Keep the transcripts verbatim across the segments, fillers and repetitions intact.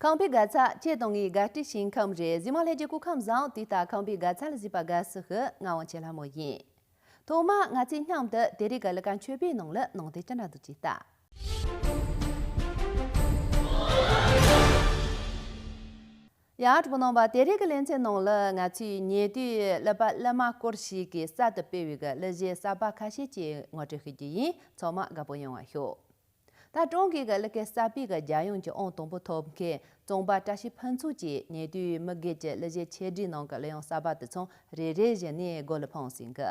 ཁམས་པའི་དགའ་ཚལ་ཁྱེད་དང་ངའི་དགའ་སྤྲོའི་ཞིང་ཁམས་རེད། གཟིགས་མོ་ལྷན་རྒྱས་སྐུ་ཁམས་བཟང་། དེ་ལྟར་ཁམས་པའི་དགའ་ཚལ་གཟིགས་པར་དགའ་བསུ་ཞུ། ང་དབང་ཆེན་ལྷ་མོ་ཡིན། ཐོག་མར་ང་ཚོས་མཉམ་དུ་དེ་རིང་གི་ལས་ཀ་མཆོད་པའི་ནང་ལ་ནང་དོན་ཅི་འདྲ་འདུག་ཅེས་ལྟ། ཡ། གྲོགས་པོ་རྣམ་པ། དེ་རིང་གི་ལེ་ཚན་ནང་ལ་ང་ཚོས་ཉེ་དུས་གླུ་པ་གླུ་མ་སྐོར་ཞིག་གིས་གསར་དུ་སྤེལ་བའི་གི་གླུ་གཞས་གསར་པ་ཁ་ཤས་ཅིག་ངོ་སྤྲོད་ཞུ་རྒྱུ་ཡིན། ཚང་མ་དགའ་པོ་ཡོང་བ་ཞུ། ད་ཀྲུང་གོའི་གི་གླུ་སྐད་གསར་པའི་གི་རྒྱལ་ཡོངས་ཀྱི་ཨང་དང་པོ་ཐོབ་མཁན་གཙང་པ་བཀྲ་ཤིས་ཕུན་ཚོགས་ཀྱིས་ཉེ་དུས་མི་སྒེར་གྱི་གླུ་གཞས་ཆེད་སྒྲིག་ནང་གི་གླུ་དབྱངས་གསར་པ་དེ་ཚོ་རེ་རེ་བཞིན་ནས་མགོ་ལ་འཕངས་ཟིན་གི།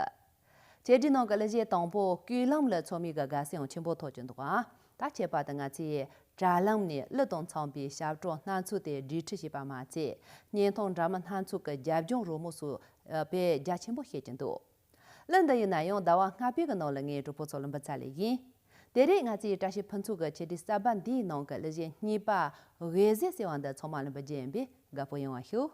ཆེད་སྒྲིག་ནང་གི་གླུ་གཞས་དང་པོ་སྐུད་ལམ་ལ་ཚང་མས་གི་དགའ་བསུ་ཡང་ཆེན་པོ་ཐོབ་ཀྱི་འདུག་ཨ། ད་ཁྱད་པར་དུ་ང་ཚོས་དྲ་ལམ་ནས་གླུ་དང་འཚམས་པའི་ཞབས་བྲོ་སྣ་ཚོགས་དེ་སྒྲིག་ཁྲིད་བྱས་པ་མ་ཚད། བརྙན་ཐུང་འདྲ་མིན་སྣ་ཚོགས་ཀྱི་རྒྱབ་ལྗོངས་རོལ་མོ་སོགས་དཔེ་རྒྱ་ཆེན་པོ་བྱེད་ཀྱི་འདུག་གླུ་འདི་ཡིན་ན་ཡང་ཟླ་བ་ལྔ་པའི་གི་ནང་ལ་ངའི་གྲོགས་པོ་ཚོ་ལ་འབུལ་ཚར་ལེ་ཡིན། དེ་རིང་ང་ཚོས་བཀྲ་ཤིས་ཕུན་ཚོགས་ཀྱི་ཆེད་སྒྲིག་གསར་པ་འདིའི་ནང་གི་གླུ་གཞས་གཉིས་པ་འོད་ཟེར་ཟེར་བ་འདི་ཚང་མ་ལ་འབུལ་རྒྱུ་ཡིན་པས་དགའ་པོ་ཡོང་བ་ཞུ།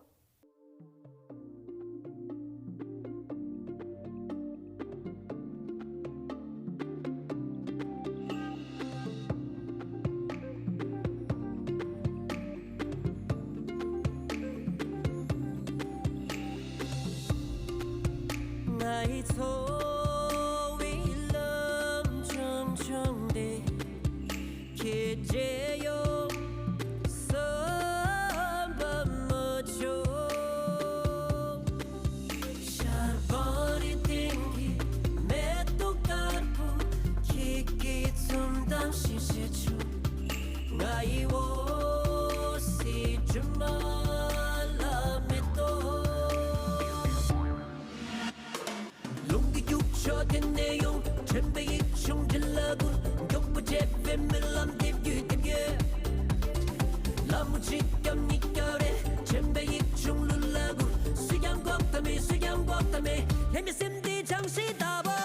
ང་ཡི་འཚོ་བའི་ལམ་ཆུང་ཆུང་འདི། ཁྱེད་རྗེས་ཡོང་བསམ་པ་མ་བྱུང་། ཤར་བང་རི་སྟེང་གི་མེ་ཏོག་དཀར་པོ། ཁྱེད་ཀྱི་འཛུམ་མདངས་ཤིག་ཤེས་བྱུང་། ང་ཡི་འོད་ཟེར་དྲི་མ་ལ་མེ་ཏོག་ལུང་གི་རྒྱུག་ཕྱོགས་དེ་ནས་ཡོང་། དྲན་པའི་ཡིག་ཆུང་འབྲི་ལ་སྒུག་མགྱོགས་པོ་བྱེད་པའི་རྨི་ལམ་འདེབས་རྒྱུ་འདེབས་རྒྱུ། ལ་མོ་གཅིག་སྐྱོབ་གཉིས་སྐྱོབ་རེད། དྲན་པའི་ཡིག་ཆུང་ལུས་ལ་སྒུག་སུ་ཡང་འགོག་ཐབས་མེད། སུ་ཡང་འགོག་ཐབས་མེད། ལྷད་མེད་སེམས་འདི་བྱང་ཤིང་ལྟ་བུ།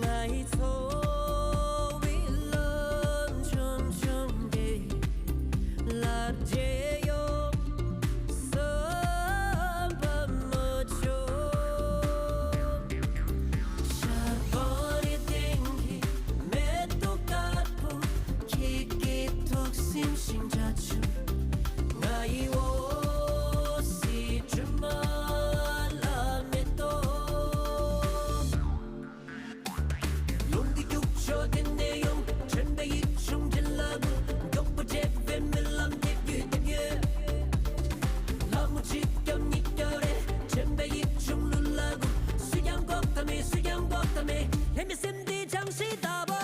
ང་ཡི་འཚོ་བའི་ལམ་ཆུང་ཆུང་འདི། ལ་རྗེས་ཡོང་བསམ་པ་མ་བྱུང་། ཤར་བང་རི་སྟེང་གི་མེ་ཏོག་དཀར་པོ། ཁྱེད་ཀྱི་ཐུགས་སེམས་ཤིང་འདྲ་བྱུང་། ང་ཡི་འོད་ཟེར་དྲི་མ་ལ་མེ་ཏོག་ལུང་གི་རྒྱུག་ཕྱོགས་དེ་ནས་ཡོང་། དྲན་པའི་ཡིག་ཆུང་འབྲི་ལ་སྒུག་མགྱོགས་པོ་བྱེད་པའི་རྨི་ལམ་འདེབས་རྒྱུ་འདེབས་རྒྱུ། ལ་མོ་གཅིག་སྐྱོབ་གཉིས་སྐྱོབ་རེད། དྲན་པའི་ཡིག་ཆུང་ལུས་ལ་སྒུག་སུ་ཡང་འགོག་ཐབས་མེད། སུ་ཡང་འགོག་ཐབས་མེད། ལྷད་མེད་སེམས་འདི་བྱང་ཤིང་ལྟ་བུ།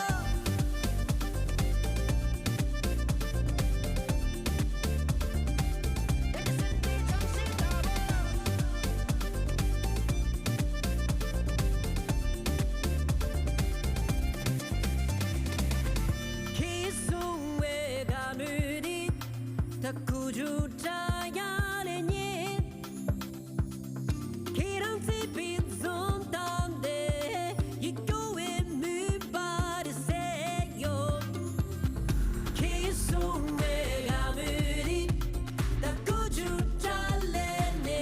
ཁྱེད་གསུང་བའི་དགའ་མོས་འདི། ད་ཁུ་ཆུ་དྲ་ཡ་ལས་ཉེ། ཁྱེད་རང་བརྩེ་བའི་འཛུམ་མདངས་དེ། ཡིད་སྐྱོ་བའི་མུན་པ་རེ་སེལ་ཡོང་། ཁྱེད་གསུང་བའི་དགའ་མོས་འདི། ད་ཁུ་ཆུ་དྲ་ལས་ཉེ།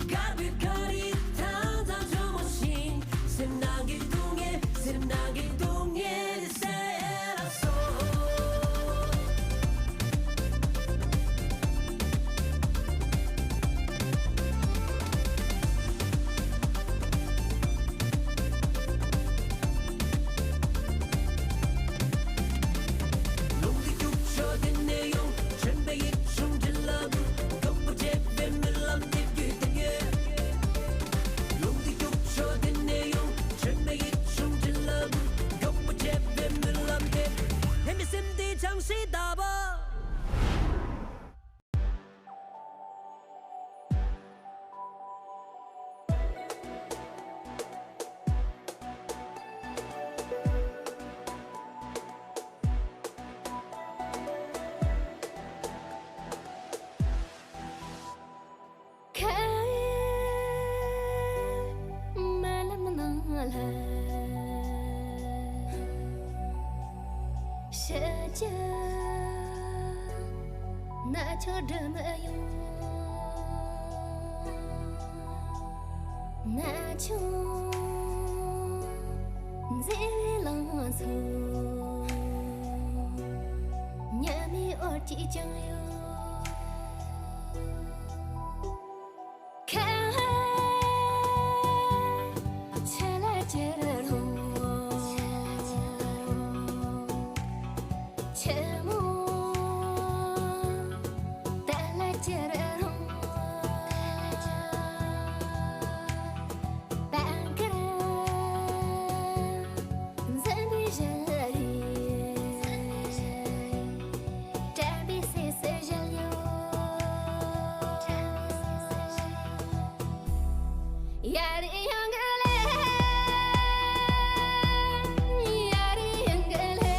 དཀར་པོའི་ཁ་རི་ཐང་ཚང་ཇོ་མོ་བཞིན། སེམས་ནང་གི་སྡུག་བསྔལ། སེམས་ནང་གི་སྡུག་བསྔལ་རེ་སེལ་ལ་སོང་། ལུང་གི་རྒྱུག་ཕྱོགས་དེ་ནས་ཡོང་། དྲན་པའི་ཡིག་ཆུང་འབྲི་ལ་སྒུག་མགྱོགས་པོ་བྱེད་པའི་རྨི་ལམ་འདེབས་རྒྱུ་འདེབས་རྒྱུ། ལུང་གི་རྒྱུག་ཕྱོགས་དེ་ནས་ཡོང་། དྲན་པའི་ཡིག་ཆུང་འབྲི་ལ་སྒུག་མགྱོགས་པོ་བྱེད་པའི་རྨི་ལམ་འདེབས། ལྷད་མེད་སེམས་འདི་བྱང་ཤིང་ལྟ་བུ། ཀྱི། ན་ཆུང་འགྲོ་མི་ཡོང་། ན་ཆུང་མཛེས་པའི་ལང་ཚོ། ཉི་མའི་འོད་ཀྱིས་བཅིངས་ཡོད། ཁ་ཆུ་ལ་ཅི་རུང་། ཆུ་མོ་དེ་ལ་ཅི་རུང་། པད་དཀར་འཛིན་པའི་གཞལ་ཡས། དྲན་པའི་སྲིད་སུ་གཞལ་ཡོད། ཡ་རེ་ཡང་གི་ལེ། ཡ་རེ་ཡང་གི་ལེ།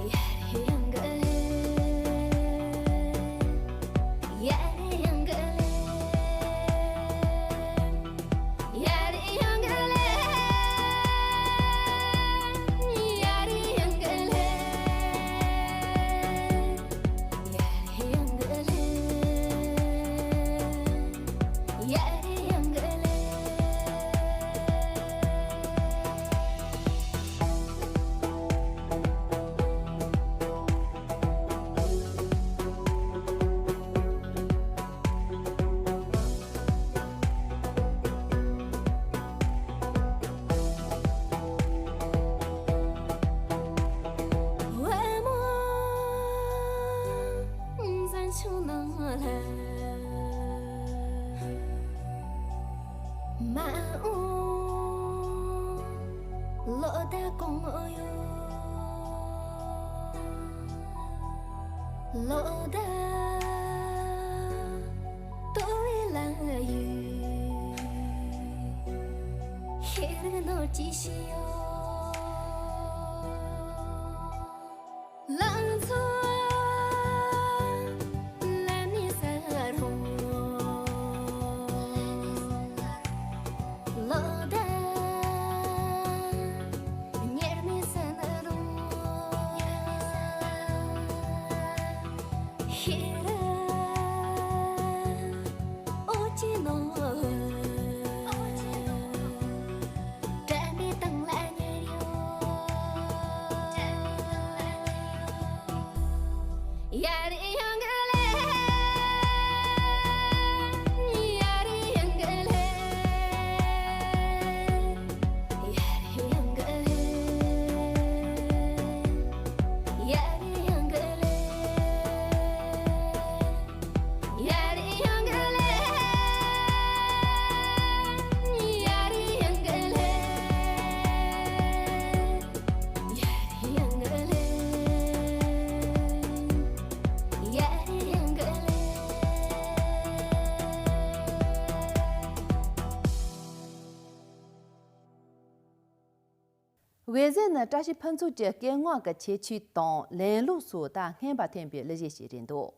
ཡ་རེ་ཡང་གི་ལེ། ཡ་རེ་ཡང་གི་ལེ། ཡ་རེ་ཡང་གི་ལེ། ཡ་རེ་ཡང་གི་ལེ། ཡ་རེ་ཡང་གི་ལེ། ཡ་རེ་ཡང་གི་ལེ། བུ་མོ་འཛིན་ཆུང་ནང་ལ། མ་འོངས་ལོ་ཟླ་གང་ཡོད། ལོ་ཟླ་དོ་བའི་ལམ་ཡུལ། ཤེས་རིག་ནོར་གྱིས་ཤིས་ཡོད། ལང་ཚོ་ལ་ནི་ས་རུང་། ལོ་ཟླ་ཉེར་མིག་ས་ནི་རུང་། ཤེས་རབ་འོད་ཀྱི་ནོར་བུ། དྲན་པའི་སྟེང་ལ་ཉལ་ཡོད། ཡ་རེ་ཡང་གི་ལེ། ཡ་རེ་ཡང་གི་ལེ། ཡ་རེ་ཡང་གི་ལེ། ཡ་རེ་ཡང་གི་ལེ། ཡ་རེ་ཡང་གི་ལེ། ཡ་རེ་ཡང་གི་ལེ། ཡ་རེ་ཡང་གི་ལེ། ཡ་རེ་ཡང་གི་ལེ། འོད་ཟེར་ནི་བཀྲ་ཤིས་ཕུན་ཚོགས་ཀྱི་སྐད་ངག་གི་ཁྱད་ཆོས་དང་ལེན་ལུགས་སོགས་དང་རྔན་པ་འཐེན་པའི་གླུ་གཞས་ཤིག་རེད་འདུག་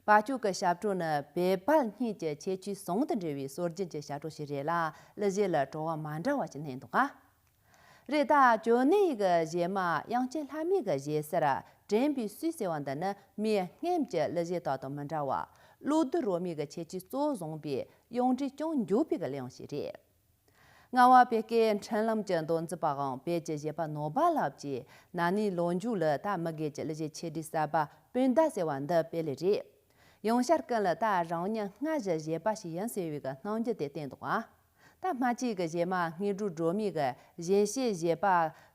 བ་ཅོ་གི་ཞབས་བྲོ་ནི་བོད་ཕལ་གཉིས་ཀྱི་ཁྱད་ཆོས་ཟུང་དུ་འབྲེལ་བའི་སྲོལ་རྒྱུན་གྱི་ཞབས་བྲོ་ཞིག་རེད་ལ། གླུ་གཞས་ལ་བྲོ་བ་མ་འདྲ་བ་ཞིག་སྣོན་འདུག་ག་རེད། ད་ཇོ་ནེ་ཡི་གི་གཞས་མ་དབྱངས་ཅན་ལྷ་མོའི་གི་གཞས་གསར་དྲན་པའི་སྲིད་ཟེར་བ་འདི་ནི་མིའི་སྔེམ་གྱི་གླུ་གཞས་དག་དང་མི་འདྲ་བ། གློག་རྡུལ་རོལ་མོའི་གི་ཁྱད་ཆོས་གཙོ་བོ་བཟུང་པའི་ཡོངས་འབྲེལ་ཅུང་མགྱོགས་པའི་གི་གླུ་དབྱངས་ཤིག་རེད། རྔ་བ་བོད་སྐད་འཕྲིན་ལམ་གྱི་མདོ་འཛིན་པའམ་བོད་ཀྱི་གཞས་པ་ནོར་བ་ལགས་ཀྱིས་ན་ནིང་ལོ་མཇུག་ལ་ད་མི་སྒེར་གྱི་གླུ་གཞས་ཆེ་གྲས་གསར་པ་སྤུན་ཟླ་ཟེར་བ་འདི་སྤེལ་ལེ་རེད། ཡང་ཤར་ཀུན་ལ་ད་རང་ཉིད་སྔར་བཞིན་གཞས་པ་ཞིག་ཡིན་ཟེར་བའི་གི་རྣམ་འགྱུར་དེ་བསྟན་འདུག་ཨ། ད་སྨྲ་བརྗོད་ཀྱི་གཞས་མ་སྔས་འགྲོ་སྒྲོལ་མའི་གི་གཞས་བཤད་གཞས་པ་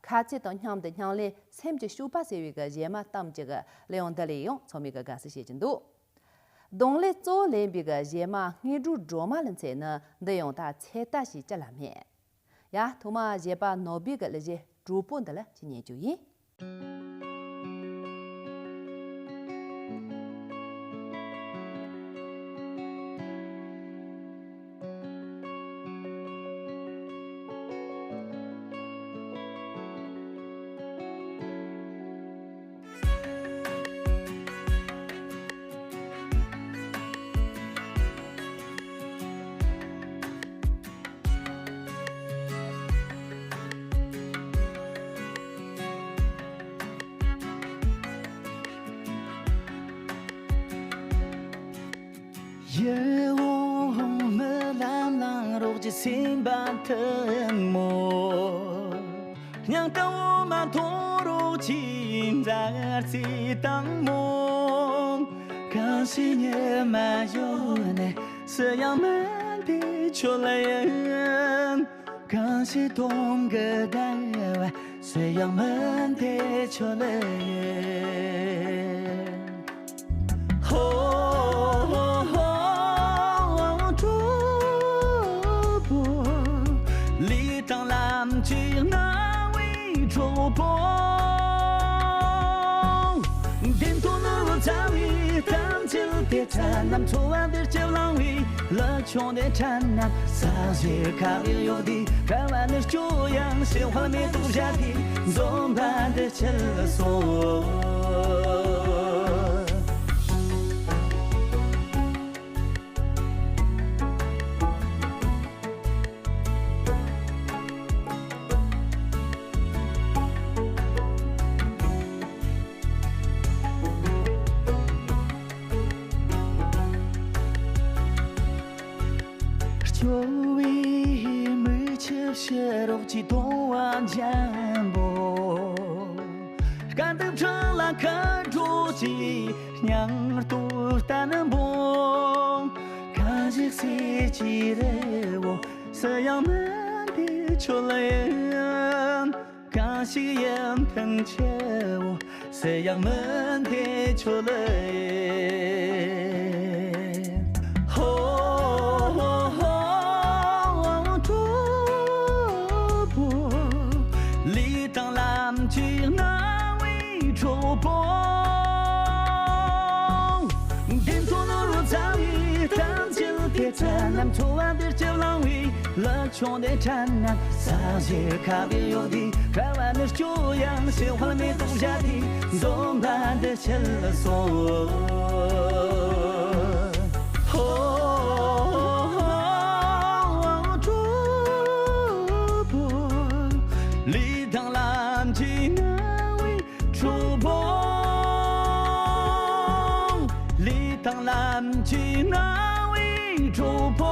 ཁ་ཚིག་དང་མཉམ་དུ་སྙིང་ལས་སེམས་ཀྱི་སྤྱོད་པ་ཟེར་བའི་གི་གཞས་མ་གཏམ་གྱི་གི་གླུ་དབྱངས་འདི་ལས་ཡང་ཚང་མས་གི་དགའ་བསུ་བྱེད་ཀྱི་འདུག་གདོང་ལེ་གཙོ་བོ་ལེན་པའི་གི་གཞས་མ་སྔས་འགྲོ་སྒྲོལ་མ་ལ་མཚོན་ན་འདི་ཡང་ད་ཚད་ལྟ་ཞིག་ཅི་ལ་མེད། ཡ་ཐོག་མ་གཞས་པ་ནོར་བུའི་གི་གླུ་གཞས་དྲོ་པོ་འདི་ལ་ཅིག་ཉན་རྒྱུ་ཡིན། རྒྱལ་བོ་རྨི་ལམ་ལང་རོགས་ཀྱི་སེམས་པ་ཐུན་མོང་། སྙིང་གཏམ་འོ་མ་འཐུང་རོགས་ཀྱི་མཛའ་བརྩེ་དྭངས་མོ། གང་ཞིག་ཉི་མ་ཡོད་ནས་སུ་ཡང་མི་འདི་ཆོ་ལ་ཡིན། གང་ཞིག་སྟོང་གི་ཟླ་བ་སུ་ཡང་མི་འདི་ཆོ་ལ་ཡིན། ཧོ་ཧོ་ཧོ། གྲོགས་པོ། ལུས་དང་ལམ་གྱི་སྣང་བའི་གྲོགས་པོ། བདེན་དོན་ནི་རྩ་བའི་གཏམ་རྒྱུད་དེ། འཕྲལ་རྣམས་འཚོ་བ་འདིར་སྐྱེ་བླང་བའི་ལུས་ཆུང་དེ། འཕྲལ་རྣམས་ས་གཞི་ཁ་བའི་གཡོ་ལྡན་དགའ་བ་ནི་སྐྱོ་ཡང་ཞི་བ་མེ་ཏོག་བཞད་དེ་འཛོམས་པ་འདི་ཕྱིར་སོང་། སྐྱོ་བའི་མིག་ཆུ་ཕྱི་རོགས་ཀྱི་གདོང་བ་འཇམ་པོ། དཀའ་སྡུག་ཁྲག་ལ་ཁ་དྲོ་ཅིག་སྙིང་སྟོབས་བརྟན་པོ། གང་ཞིག་སྲིད་ཀྱི་རི་བོ་སུ་ཡང་མི་འདི་ཆོ་ལ་ཡིན། གང་ཞིག་ཡུན་ཐུང་ཆུ་བོ་སུ་ཡང་མི་འདི་ཆོ་ལ་ཡིན། ཧོ་ཧོ་ཧོ། གྲོགས་པོ། ལུས་དང་ལམ་གྱི་སྣང་བའི་གྲོགས་པོ། བདེན་དོན་ནོར་བུ་རྩ་བའི་གཏམ་རྒྱུད་དེ། འཕྲལ་རྣམས་འཚོ་བ་འདིར་སྐྱེ་བླང་བའི་ལུས་ཆུང་དེ། འཕྲལ་རྣམས་ས་གཞི་ཁ་བའི་གཡོ་ལྡན་དགའ་བ་ནི་སྐྱོ་ཡང་ཞི་བ་མེ་ཏོག་བཞད་དེ་འཛོམས་པ་འདི་ཕྱིར་སོང་། ཧོ། གྲོགས་པོ། ལུས་དང་ལམ་གྱི་སྣང་བའི་གྲོགས་པོ། ལུས་དང་ལམ་གྱི་སྣང་བའི་གྲོགས་པོ།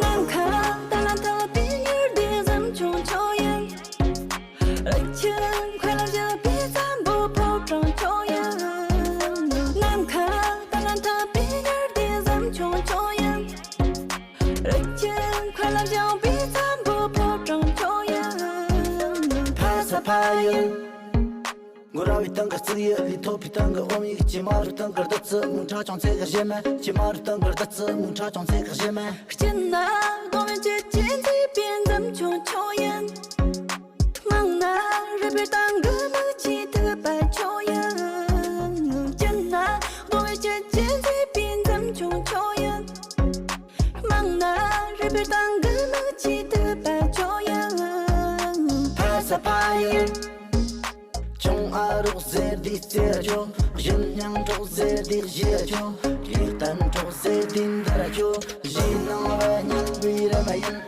ནམ་མཁའ་ལྟར་ལ་ཐག་པའི་མྱུར་དེ་ཟམ་ཆུང་ཆོ་ཡིན། རི་ཆེན་མཁའ་ལ་བཞག་པའི་འཛམ་བུ་ཕོ་བྲང་ཆོ་ཡིན། ནམ་མཁའ་ལྟར་ལ་ཐག་པའི་མྱུར་དེ་ཟམ་ཆུང་ཆོ་ཡིན། རི་ཆེན་མཁའ་ལ་བཞག་པའི་འཛམ་བུ་ཕོ་བྲང་ཆོ་ཡིན། ཕ་ས་ཕ་ཡིན། མགོ་ར་བའི་སྟེང་གི་རྩིག་ཡི་ལས་ཐོབ་པའི་སྟེང་གི་ཨོམ་ཡིག་ཀྱི་མ་རུ་སྟེང་གི་རྡུལ་ཚོན་མུ་ཁྲ་ཅུང་ཚེ་གི་གཞི་མ། ཀྱི་མ་རུ་སྟེང་གི་རྡུལ་ཚོན་མུ་ཁྲ་ཅུང་ཚེ་གི་གཞི་མ། སྤྱིར་ན་གདོང་བའི་བཅུད་ཀྱིས་མཛེས་པའི་འཛུམ་ཆུང་ཆོ་ཡིན། སྨྲ་ན་རུས་པའི་སྟེང་གི་མིག་ཆུའི་ཐིགས་པ་ཆོ་ཡིན། སྤྱིར་ན་གདོང་བའི་བཅུད་ཀྱིས་མཛེས་པའི་འཛུམ་ཆུང་ཆོ་ཡིན། སྨྲ་ན་རུས་པའི་སྟེང་གི་མིག་ཆུའི་ཐིགས་པ་ཆོ་ཡིན། ཕ་ས་ཕ་ཡིན། ཆུང་ཨ་རོགས་ཟེར་དུས་རྩེ་ར་ཆོ། གཞན་སྙིང་གྲོགས་ཟེར་དུས་གཞི་ར་ཆོ། རིགས་ལྡན་གྲོགས་ཟེར་དུས་འདི་ར་ཆོ། གཞི་ནང་བ་སྙིང་པོའི་ར་མ་ཡིན།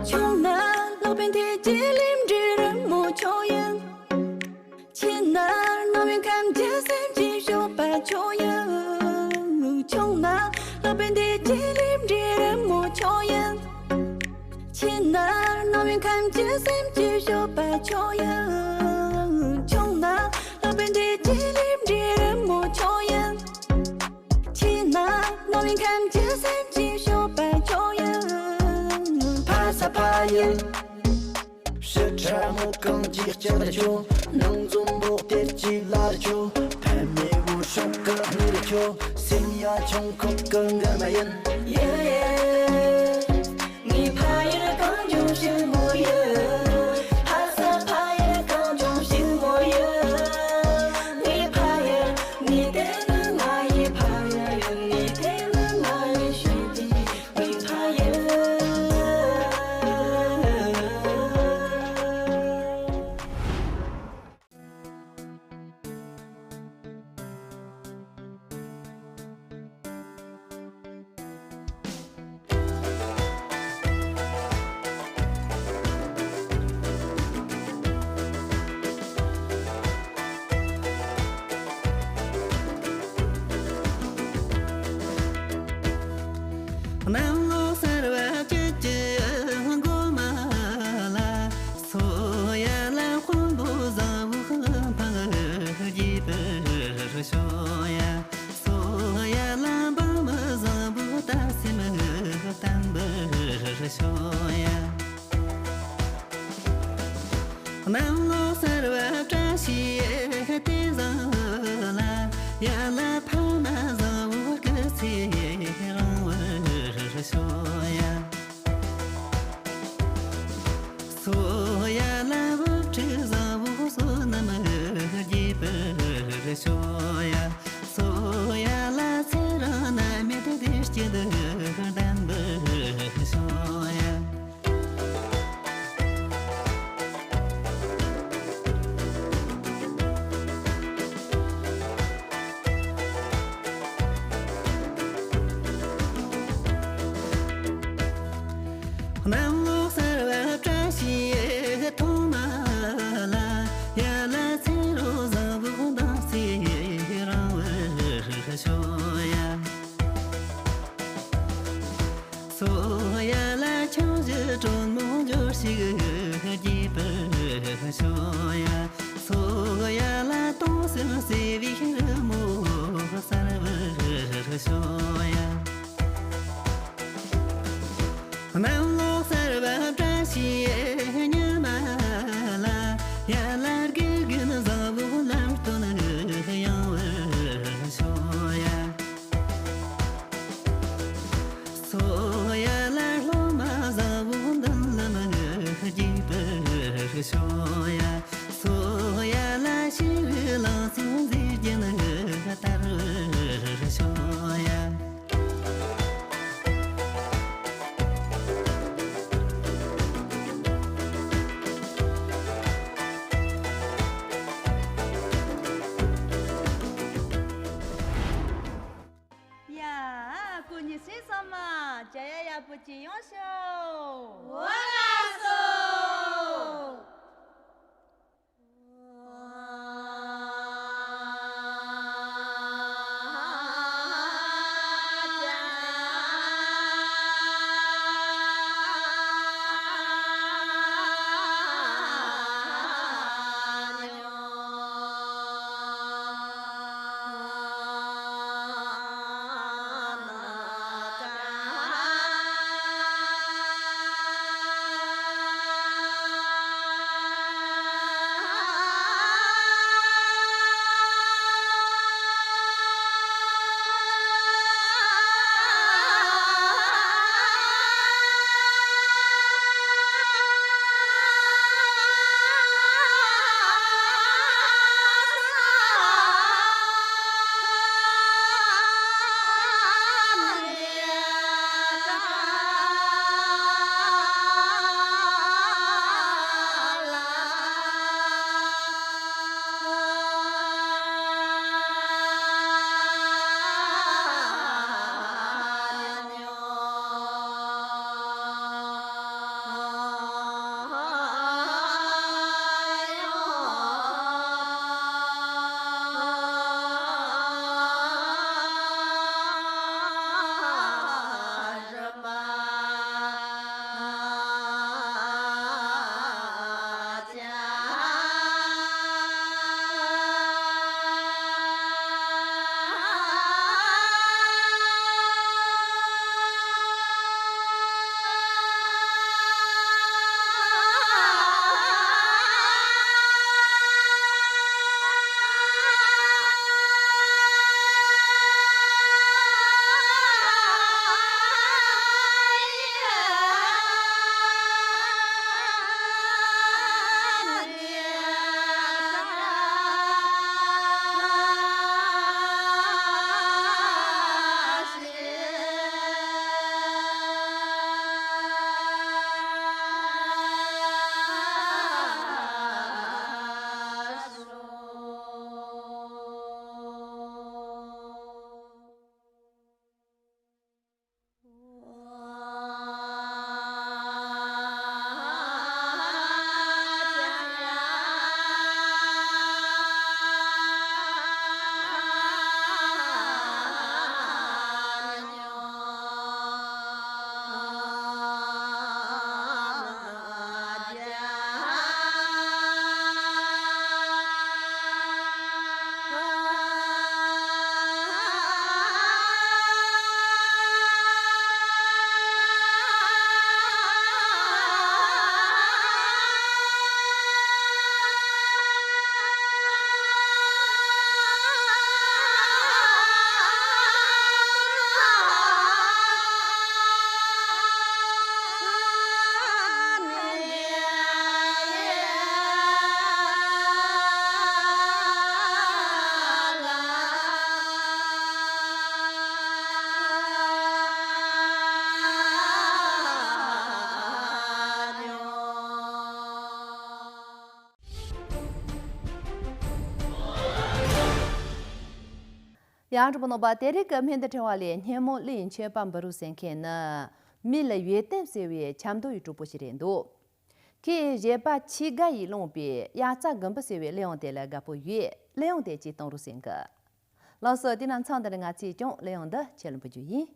ཆུང་ན་ལག་པའི་མཐིལ་གྱི་ལིམ་འབྲས་རི་མོ་ཆོ་ཡིན། ཆེ་ན་རྣ་བའི་ཁམས་ཀྱི་སེམས་ཀྱི་སྤྱོད་པ་ཆོ་ཡིན། ཆུང་ན་ལག་པའི་མཐིལ་གྱི་ལིམ་འབྲས་རི་མོ་ཆོ་ཡིན། ཆེ་ན་རྣ་བའི་ཁམས་ཀྱི་སེམས་ཀྱི་སྤྱོད་པ་ཆོ་ཡིན། ཆུང་ན་ལག་པའི་མཐིལ་གྱི་ལིམ་འབྲས་རི་མོ་ཆོ་ཡིན། ཆེ་ན་རྣ་བའི་ཁམས་ཀྱི་སེམས་ཀྱི་སྤྱོད་པ་ཆོ་ཡིན། ཕ་ས་ཕ་ཡིན། ཕྱི་ཁྲ་མོ་གངས་ཀྱི་ལྕགས་ར་ཆོ། ནང་འཛོམས་འབོག་གཏེར་གྱི་ལ་ར་ཆོ། ཕ་མེས་བུ་སྲོག་གི་སྣེ་ར་ཆོ། སེམས་ཡ་ཆུང་ཁོག་གི་མགར་མ་ཡིན། ཡེ་ཡེ། ངའི་ཕ་ཡུལ་གངས་ལྗོངས་ ཞིག་མོ་ཡོད། ཕ་ས་ཕ་ཡུལ་གངས་ལྗོངས་ཞིག་མོ་ཡོད། ངའི་ཕ་ཡུལ་ནི་དེ་ནི་ང་ཡི་ཕ་ཡུལ་ཡིན། ནི་དེ་ནི་ང་ཡི་ཤུལ་དེ་ངའི་ཕ་ཡུལ། གནམ་ལོ་གསར་བ་བཅུ་གཅིག་འགོ་མ་ལ། སོ་ཡ་ལ་དཔོན་པོ་བཟང་བོ་འཕང་རྒྱས་པར་ཤོག་ཡ། སོ་ཡ་ལ་འབངས་མི་བཟང་པོ་ད་སེམས་བརྟན་པར་ཤོག་ཡ། གནམ་ལོ་གསར་བ་བཀྲ་ཤིས་དེ་བཟང་ལ། ཡ་ལ་ཕ་མ་བཟང་བོ་སྐུ་ཚེ་རིང་བར་ཤོག་ཡ། སོ་ཡ་ལ་བུ་ཕྲུག་བཟང་བོ་བསོད་ནམས་རྒྱས་པར་ཤོག་ཡ། སོ་ཡ་ལ་ཚེ་རིང་ནད་མེད་བདེ་སྐྱིད་ལྡན་པར་ཤོག་ཡ། གནམ་ལོ་གསར་བ་བཀྲ་ཤིས་ཐོག་མ་ལ། ཡ་ལ་ཚེ་རོགས་བཟང་བོ་མདང་ཚེ་རིང་བར་ཤོག་ཡ། སོ་ཡ་ལ་ཆུང་བཞི་དྲོན་མོ་འབྱོར་ཞིག་རྒྱས་པར་ཤོག་ཡ། སོ་ཡ་ལ་སྟོང་གསུམ་བརྩེ་བའི་རི་མོ་གསལ་བར་ཤོག་ཡ། གནམ་ལོ་གསར་བ་བཀྲ་ཤིས་ཉི་མ་ལ། ཡ་ལ་དགེ་རྒན་བཟང་བོ་ལམ་སྟོན་ཡོང་བར་ཤོག་ཡ། སོ་ཡ་ལ་སློབ་མ་བཟང་བོ་མདུན་ལམ་རྒྱས་པར་ཤོག་ཡ། སོ་ཡ་ལ་ཤེས་རིག་ལམ་སྲོལ་མཛེས་རྒྱན་དར་བར་ཤོག་ཡ། ཡ། སྐུ་ཉིད་སྲས་ཚང་མ་བྱ་ཡ་ཡག་པོ་ཅིག་ཡོང་ཤོག་འོ་ལགས་སོ། ཡང་གྲོགས་པོ་རྣམ་པ། དེ་རིང་གི་སྨན་དང་འབྲེལ་བ་ལས་སྙན་མོ་གླུ་ཡི་མཆོད་པ་འབུལ་རོགས་ཟེར་མཁན་ནི། མི་ལ་ཡོན་ཏན་ཟེར་བའི་ཆབ་མདོ་ཡི་གྲོགས་པོ་ཞིག་རེད་འདུག་ཁོས་གཞས་པ་ཆེ་དགའ་ཡིས་བླངས་པའི་དབྱར་རྩྭ་དགུན་འབུ་ཟེར་བའི་གླུ་དབྱངས་དེ་ལ་དགའ་པོ་ཡོད། གླུ་དབྱངས་དེ་ཅིག་གཏོང་རོགས་ཟེར་གི། ལགས་སོ། དེ་ན་མཚམས་འདི་ནས་ང་ཚོས་ཀྱང་གླུ་དབྱངས་འདི་ཁྱེད་ལ་འབུལ་རྒྱུ་ཡིན།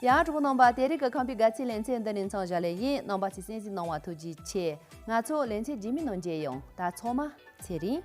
ཡང་གྲོགས་པོ་རྣམ་པ། དེ་རིང་གི་ཁམས་པའི་དགའ་ཚལ་ལེ་ཚན་འདི་ནས་མཚམས་བཞག་ལེ་ཡིན། རྣམ་པ་ཚོས་གསན་གཟིགས་གནང་བ་ཐུགས་རྗེ་ཆེ། ང་ཚོ་ལེ་ཚན་རྗེས་མའི་ནང་མཇལ་ཡོང་། ད་ཚང་མ་ཚེ་རིང་།